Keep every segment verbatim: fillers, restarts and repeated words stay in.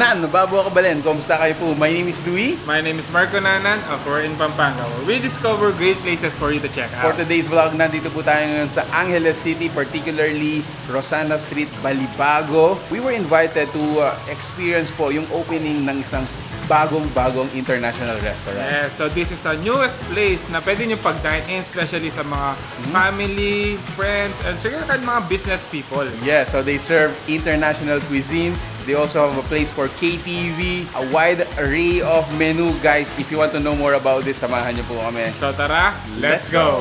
Nan, babo ka balen, kumusta kayu pu? My name is Louie. My name is Marco Nanan of We're in Pampanga, where we discover great places for you to check For out. Today's vlog, nandito po tayo ngayon sa Angeles City, particularly Rosana Street, Balibago. We were invited to uh, experience po yung opening ng isang bagong-bagong international restaurant. Yeah, so this is a newest place na pwede nyo pag-dine in, especially sa mga family, friends, and siguro kahit mga business people. Yeah, so they serve international cuisine. They also have a place for K T V, a wide array of menu. Guys, if you want to know more about this, samahan niyo po kami. So tara, let's go!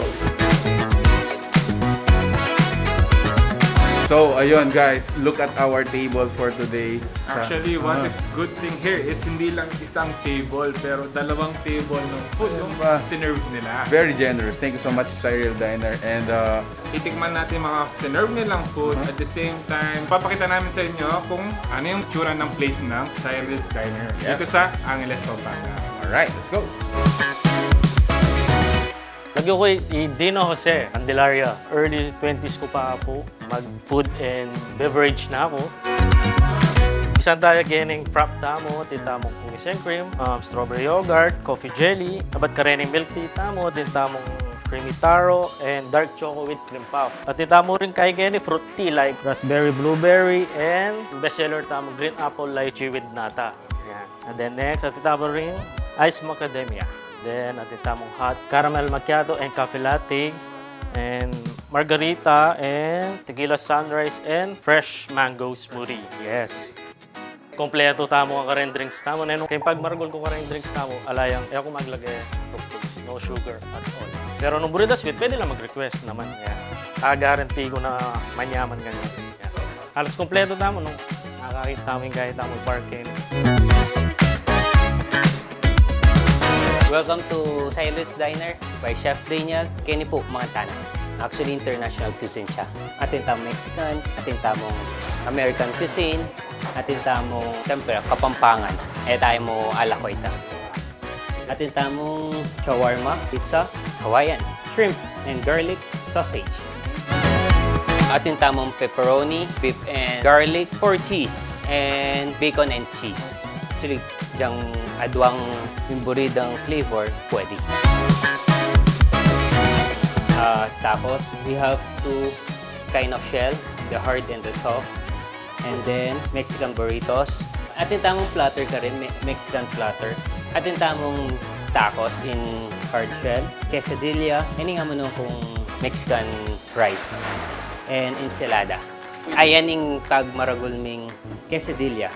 So, ayun guys, look at our table for today. Sa- Actually, what Ah. is good thing here is hindi lang isang table, pero dalawang table ng food yung Diba? sinerve nila. Very generous. Thank you so much, Cyril Diner. And uh, Titikman natin mga sinerve nilang food. Uh-huh. At the same time, papakita namin sa inyo kung ano yung tsura ng place ng Cyril's Diner Yeah. dito sa Angeles, Pampanga. Alright, let's go. Lagyu ku i Dino Jose Candelaria. Early twenties ku pa pu, mag food and beverage na ku. Umpisan taya kening frap tamu, atin tamung cookies and cream, um, strawberry yogurt, coffee jelly, abat karening milk tea tamu, atin tamung creamy taro, and dark choco with cream puff. Atin tamu rin keni fruit tea like raspberry blueberry, and bestseller tamu green apple lychee with nata. Yan. And then next, atin tamu rin ice macadamia. Then atin tamung hot caramel macchiato and coffee latte, and margarita, and tequila sunrise, and fresh mango smoothie. Yes. Kompleto tamu kareng drinks tamu. Nung keng pagmaragul ku kareng drinks tamu, ala yang, e ku maglage fruit loops, no sugar at all. Pero nung buri da sweet, pwede lang mag-request naman. Yan. Guarantee ku na manyaman kaniya. Yan. Halos kompleto tamu nung nakakit tamu ing kaya tamu parking. Welcome to Cyrus Diner by Chef Daniel. Keni pu, mga tanan. Actually, international cuisine siya. Atin tamung Mexican, atin tamung American cuisine, atin tamung, siyempre, Kapampangan. E tamu mu ala ku ita. Atin tamung shawarma, pizza, Hawaiian, shrimp, and garlic sausage. Atin tamung pepperoni, beef and garlic, four cheese, and bacon and cheese. Actually, dyang aduang mimburidang flavor, pwede. Ah, tacos, we have two kind of shell, the hard and the soft. And then, Mexican burritos. Atin tamung platter karin, Me- Mexican platter. Atin tamung tacos in hard shell, quesadilla, ini nga manu kung Mexican rice, and enchilada. Ayan ing pagmaragul ming quesadilla.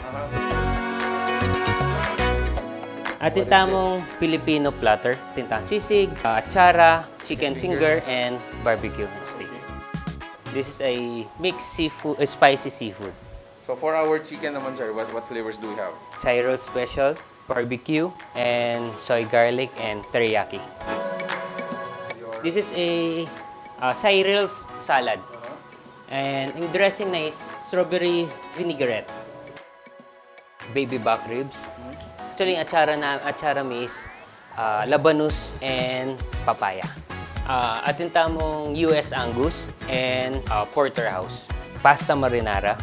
Atin tamung Filipino platter, atin tamung sisig, ah, atsara, chicken finger, and barbecue and steak. This is a mixed seafood, uh, spicy seafood. So for our chicken naman, sir, what, what flavors do we have? Cyril special, barbecue, and soy garlic, and teriyaki. This is a uh, Cyril's salad. And yung dressing na is strawberry vinaigrette. Baby back ribs. Actually, yung atsara, na, atsara mi is uh, labanus and papaya. Uh, atin tamung U S Angus and uh, porterhouse. Pasta marinara.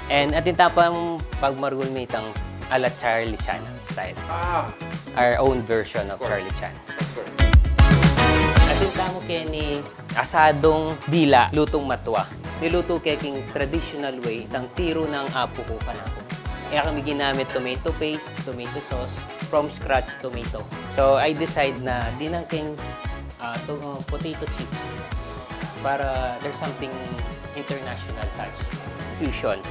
And atin tamung pagmaragul mi itang ala Charlie Chan style. Ah, Our own version of Charlie Chan. Atin tamu keni asadung dila, lutung matwa. Nilutu ke king traditional way, itang tiru nang apu ku kanaku. Kaya kami ginamit tomato paste, tomato sauce, from scratch tomato. So I decide na dinan keng uh, to, uh, potato chips para there's something international touch. Fusion.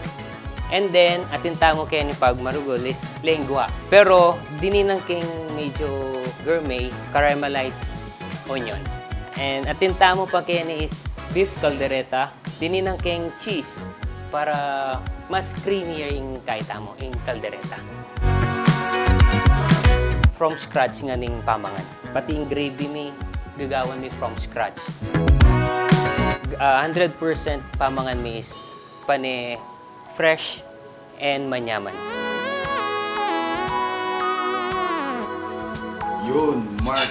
And then, atin tamu keni pagmaragul is lengua. Pero, dinan keng medyo gourmet, caramelized onion. And atin tamu pa keni is beef caldereta. Dinan keng cheese para mas creamier ing kaya tamu, ing caldereta. From scratch ngan ing pamangan. Pati ing gravy mi, gagawan mi from scratch. Ah, hundred percent pamangan mi is pane fresh and manyaman. Yun, Mark.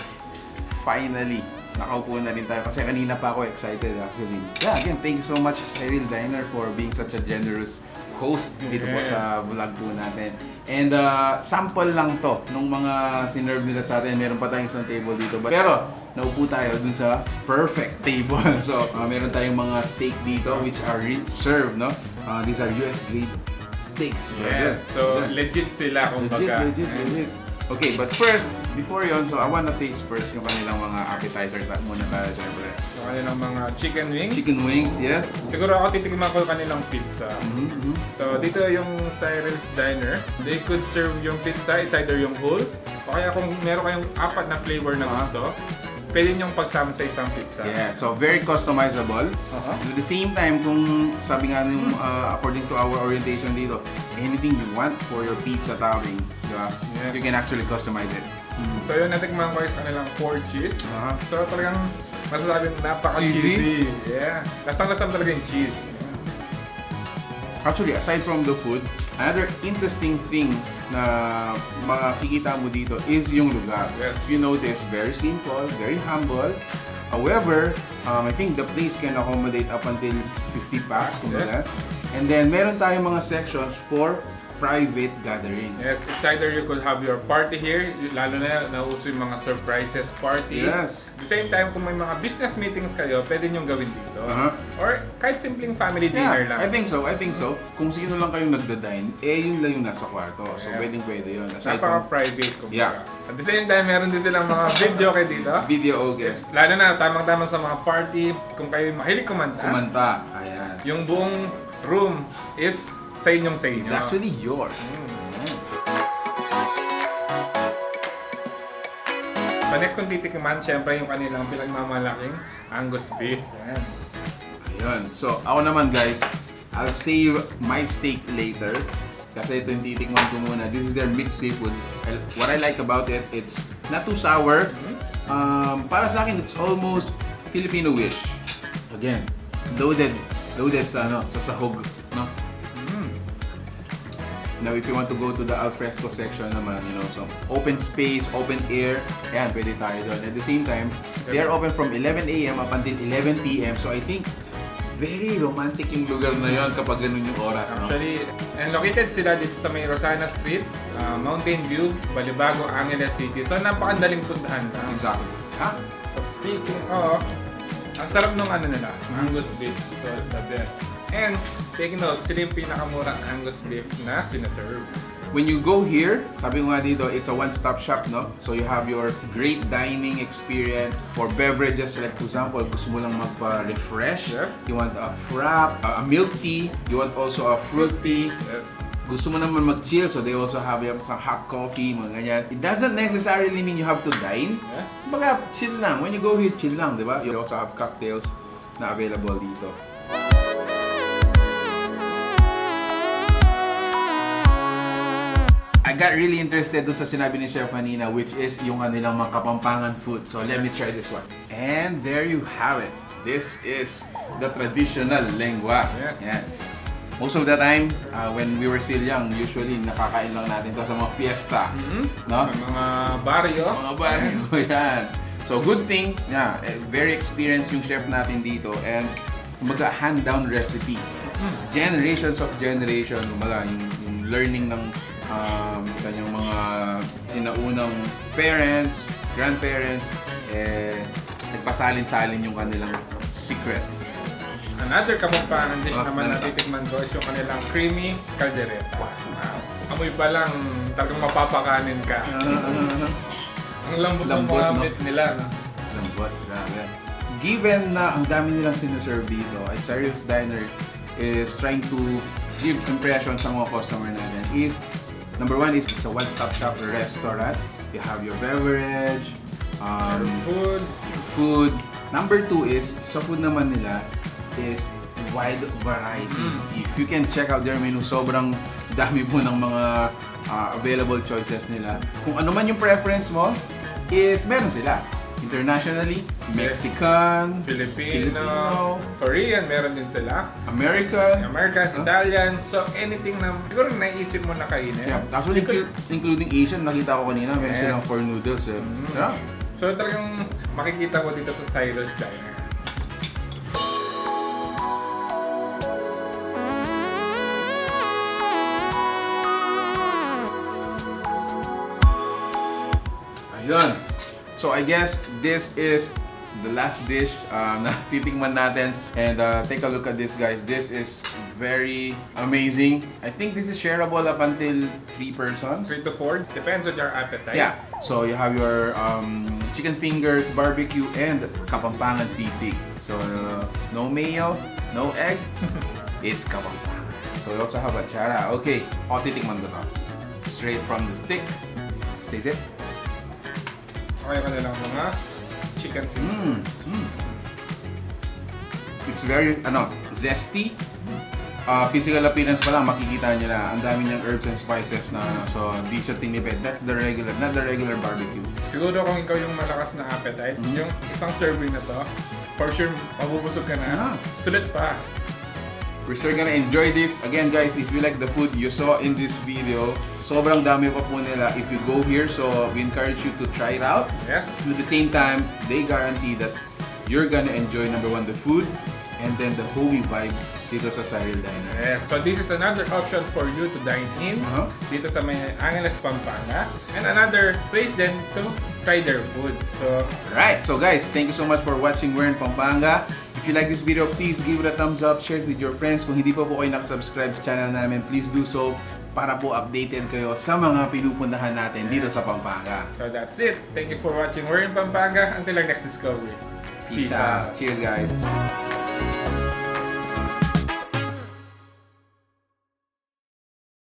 Finally, nakaupo na rin tayo kasi kanina pa ako excited actually. Yeah, again, thank you so much, Cyril Diner, for being such a generous host dito po sa vlog po natin. And uh, sample lang to nung mga sinerve nila sa atin. Meron pa tayong isang table dito. Pero naupo tayo dun sa perfect table. So, uh, meron tayong mga steak dito which are re- served, no? Uh, these are U S grade steaks, brother. Yes, so legit sila, Legit, kumbaga. legit, legit. Okay, but first, before yon, so I wanna taste first yung kanilang mga appetizer. Ta- muna tayo, syempre. Yung kanilang mga chicken wings. Chicken wings, yes. Siguro ako titikman ko yung kanilang pizza. Mhm, mhm. So, dito yung Cyril's Diner. They could serve yung pizza, it's either yung whole, o kaya kung meron kayong apat na flavor na Ah. gusto, pwede niyong pagsama sa isang pizza. Yeah, so very customizable. Aha. At the same time, kung sabi nga nung, uh, according to our orientation dito, anything you want for your pizza topping, di ba? Yeah. You can actually customize it. So yun, natikman ko yung kanilang four cheese. Aha. So talagang masasabi napaka-cheesy. Cheesy? Yeah. Lasang-lasa talaga yung cheese. Actually, aside from the food, another interesting thing na makikita mo dito is yung lugar. Yes. If you notice, very simple, very humble. However, um, I think the place can accommodate up until fifty pax, Yes. kumbaga. And then, meron tayong mga sections for private gatherings. Yes, it's either you could have your party here, lalo na nauso yung mga surprises party. Yes. At the same time, kung may mga business meetings kayo, pwede niyong gawin dito. Aha. Or kahit simpleng family dinner Yeah, lang. I think so, I think so. Kung sino lang kayong nagda-dine, eh yun lang yung nasa kwarto. So, Yes. pwedeng pwede yun. Aside from Napaka-private, kumbaga. Yeah. At the same time, meron din silang mga video kayo dito. Video, okay. Lalo na, tamang-tama sa mga party, kung kayo mahilig kumanta, Kumanta. Ayan. yung buong room is sa inyong sa inyo. It's actually yours. Mm. Ayan. So next kong titikman, syempre yung kanilang pinagmamalaking Angus beef. Ayan. Ayun. So, ako naman, guys, I'll save my steak later. Kasi ito yung titikman ko muna. This is their mixed seafood. I- What I like about it, it's not too sour. Um, para sa akin, it's almost Filipino-ish. Again, loaded. Loaded sa, ano, sa sahog, no? Mm. Now, if you want to go to the al fresco section naman, you know, so open space, open air, ayan, pwede tayo doon. At the same time, they are open from eleven a.m. up until eleven p.m. So, I think, very romantic yung lugar na yon kapag ganun yung oras, no? Actually, and located sila dito sa may Rosana Street, ah, Mountain View, Balibago, Angeles City. So, napakadaling puntahan lang. Exactly. Ha? So, speaking of, ang sarap nung ano nila, Angus beef. So, the best. And, take note, sila yung pinakamurang Angus beef na sinaserve. When you go here, sabi ko nga dito, it's a one-stop shop, no? So you have your great dining experience for beverages. Like, for example, gusto mo lang magpa-refresh. Yes. You want a frap, a, a milk tea. You want also a fruit tea. Yes. Gusto mo naman mag-chill, so they also have yung sa hot coffee, mga ganyan. It doesn't necessarily mean you have to dine. Yes. Kumbaga, chill lang. When you go here, chill lang, di ba? You also have cocktails na available dito. I got really interested dun sa sinabi ni Chef kanina, which is yung kanilang mga Kapampangan food. So, let me try this one. And there you have it. This is the traditional lengua. Yes. Yan. Most of the time, uh, when we were still young, usually nakakain lang natin to sa mga fiesta. Mhm. No? Sa mga baryo. Mga baryo, yan. So, good thing, yeah, eh, very experienced yung chef natin dito and kumbaga hand-down recipe. Generations of generation, kumbaga yung, yung learning ng um, kanyang mga sinaunang parents, grandparents, eh, nagpasalin-salin yung kanilang secrets. Another Kapampangan dish Ah, naman na ano? Titikman ko is yung kanilang creamy caldereta. Wow. Amoy pa lang, talagang mapapakanin ka. Ang lambot, ng Lambot, mga no? meat nila, no? Lambot, grabe. Given na ang dami nilang sinaserve dito, ay Cyril's Diner is trying to give impression sa mga customer natin is, number one is it's a one-stop shop restaurant. You have your beverage, um, Food. food. Number two is, sa food naman nila is wide variety. Mm. If you can check out their menu, sobrang dami po ng mga ah, available choices nila. Kung ano man yung preference mo, is meron sila. Internationally, Mexican, Filipino, Filipino, Korean, meron din sila. American. American, Huh? Italian, so anything na siguro naisip mo na kainin. Yeah, actually, You could- inclu- including Asian, nakita ko kanina, meron Yes. silang four noodles eh. Mm. Yeah. So talagang makikita ko dito sa Cyril's Diner. Yun. So I guess this is the last dish uh, na titikman natin. And uh, take a look at this, guys. This is very amazing. I think this is shareable up until three persons. Three to four. Depends on your appetite. Yeah. So you have your um, chicken fingers, barbecue, and Kapampangan sisig. So uh, no mayo, no egg. It's Kapampangan. So we also have atsara. Okay. O, titikman ko to. Straight from the stick. Let's taste it. Okay ka na lang mga chicken fingers. Mm. Mm. It's very, ano, zesty. Uh, physical appearance pa lang, makikita nyo na ang dami niyang herbs and spices na, ano, so di siya tinipid. That's the regular, not the regular barbecue. Siguro kung ikaw yung malakas na appetite, Mhm. yung isang serving na to, for sure, mabubusog ka na. Ah. Sulit pa. We're sure gonna enjoy this. Again, guys, if you like the food you saw in this video, sobrang dami pa po nila if you go here. So we encourage you to try it out. Yes. At the same time, they guarantee that you're gonna enjoy, number one, the food, and then the homey vibe dito sa Cyril Diner. Yes. So this is another option for you to dine in Uh-huh. dito sa may Angeles, Pampanga. And another place din to try their food. So, Right, so guys, thank you so much for watching We're in Pampanga. If you like this video, please give it a thumbs up, share it with your friends. Kung hindi pa po kayo nakasubscribe sa channel namin, please do so para po updated kayo sa mga pinupuntahan natin dito sa Pampanga. so that's it. Thank you for watching We're in Pampanga. Until our next discovery. Peace out. Cheers, guys.